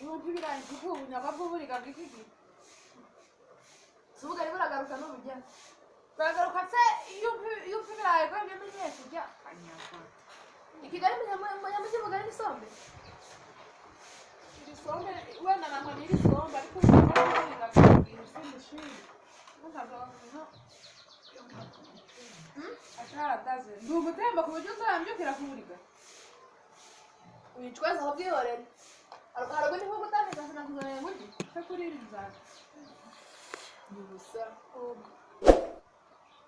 Ibumva ibirayi kuko ubunyama bw'uburiga bw'iki gihe. Si ubugari buragaruka n'ubugeni. Buragaruka se iyo umva ibirayi ko aribyo menyeye kurya? I Kigali mujya ubugari n'isombe? Iri sombe wenda nangwa n'iri sombe, ariko ubunyama bw'uburiga bw'iki gihe simbishima. Asharadaze ndi umutemba ku buryo uzambyukira kuburiga. Wicweza aho bwihorere. Haruguru ni nko gutandika sinakuzanira ngo urye. Se kurira inzara. Ni ubusa.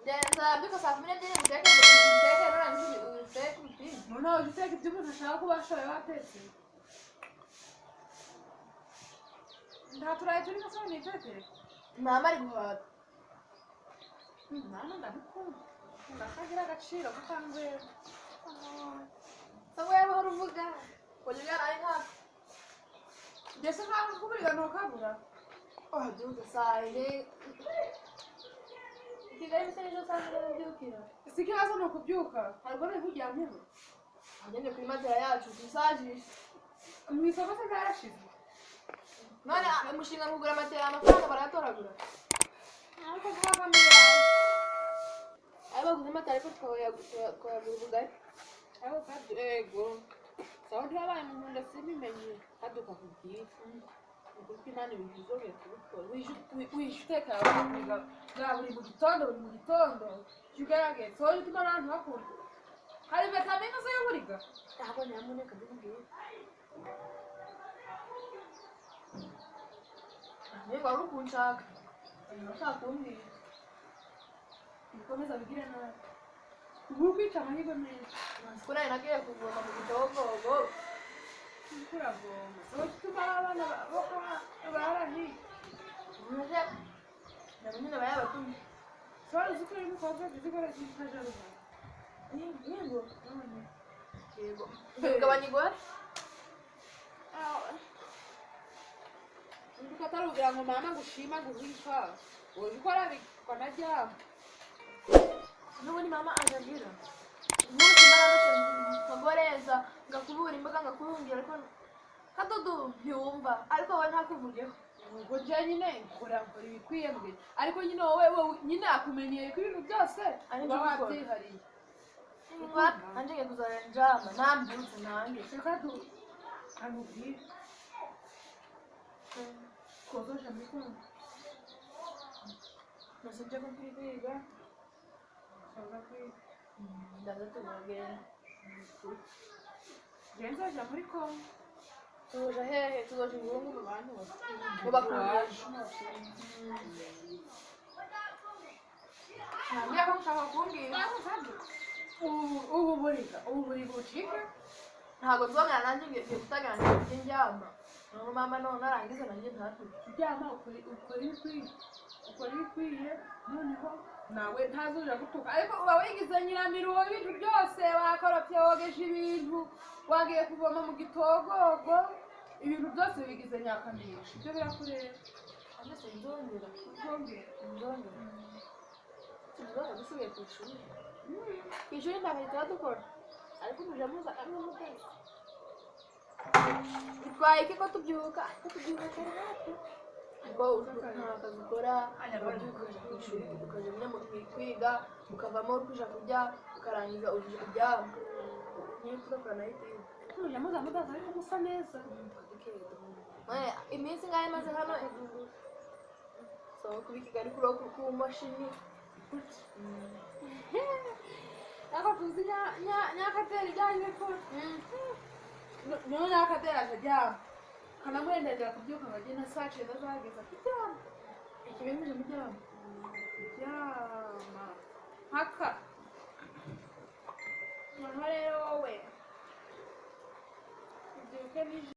Nzabyuka saa 12 nguteke, nguteke nurangiza ubiteke ubipime. Noneho ujya uteka ibyo umuntu ashaka kuba ashoboye watetse. Nta turayi turimo se nitekere? Mama ari guhaga. Mama ndamukunda. Nkunda ko agira agaciro kuko angwera. Sangwa yaba uhora uvuga. Wajya ujyana nkaka. Mbese nkaho kuburiga ntukabura. Wabyuka saa yine. I Kigali bisa n'ejo saa 4 ubyukira. Si ikibazo ni ukubyuka. Ntabwo nari kuryamyeho. Agende kuri matera yacu dusajishe. Mu isoko se byarashize. None umushinga ni kugura matera, amafaranga barayatoragura. Ariko vuba kamera. Ayo baguze matera ariko twayagura ubugari. Aho kadu ego. Sawa ntiwabaye mu nkunda simbimenye. Kaduka kubwira. Ukuri Imana ibintu izongera kubikora. Wishe uteka bwa buri mu gitondo, buri mu gitondo. Jya ugerageza. Wowe utuma abantu bakunda. Hari vitamine zo y'uburiga. Ntabwo nyamuneka ndikubwira. Niba wari ukunshaka. Urashaka kumbwira. Bikomeza bigire nabi. Ubu kwica amahirwe menshi. Ko nawe nagiye kuvoma mu gitogogo. Uriko uravoma. Wowe utuma abana bo kwa barahiye. Umeze nabo nyine bayabatumye. Sora uzi ko uri umukobwa uzi ko aracyishaje ruba. Yego. None. Yego. Gabanya igore. Uko atarubwira ngo mama ngushima nguhika. Wowe ukora bikanaryama. N'ubundi mama ajagira. Umunsi mara nkagoreza ngakubura imboga ngakurungira ariko kadudu ntiwumva ariko wowe ntakuvugeho. Ubwo njye nyine nkora ibikwiye mbwe. Ariko nyine wowe nyine akumenyeye ko ibintu byose Ari uba njye ubikora. wabyihariye. Nanjye ngiye kuzajya njama nambyutse nanjye. Reka du kamubwire. Kozoje muri kongo. Nasibye ko turi kwiga. Soza kwiga. Ndaza tuzagenda. Njye nzaja muri kongo. Tuzoja hehe? Tuzoja i Burungu mu bantu mu bakunzi. Ntabwo ko mushaka kumbwira. Ubu buriga ubu buriga bucike. Ntabwo nzongera nanjye ngiye gutangira njye njyama. Noneho mama none narangiza nanjye ntatuge. Kuryama ukora ibikwiye, ukora ibikwiye, noneho nawe ntazuja gutuka, ariko uba wigize nyiramiruho ibintu byose wakoropye, wogeje ibintu, wagiye kuvoma mu gitogogo, ibintu byose bigize nyakamisha, ibyo birakureba. Nanjye sinzongera. Ntongere. Sinzongera. Tuzongera dusubiye ku ishuri. Ku ishuri nta bintu tuba dukora. Ariko muje muza amwe mutesi. Bitwaye iki ko tubyuka? Ko tubyuka kare natwe. Ubwo nta kazi ukora, urabyuka ukaja ku ishuri, ukaja nyine mu kwiga, ukavamo uri kuja kurya, ukarangiza uje kuryama. Nyine tugakora na etide. Muja muza mudaza ariko musa neza. Iminsi ngahe maze hano, so kuba i Kigali kuri ku mashini. Ariko tuzi nyakateri ijyanye bikora. Noneho nyakateri akaryama kanamuhenderera kubyuka ngo agende saa 9 zageze kuryama. Ikibimije muryama. Kuryama mpaka noneho rero wowe ubyuke nijoro.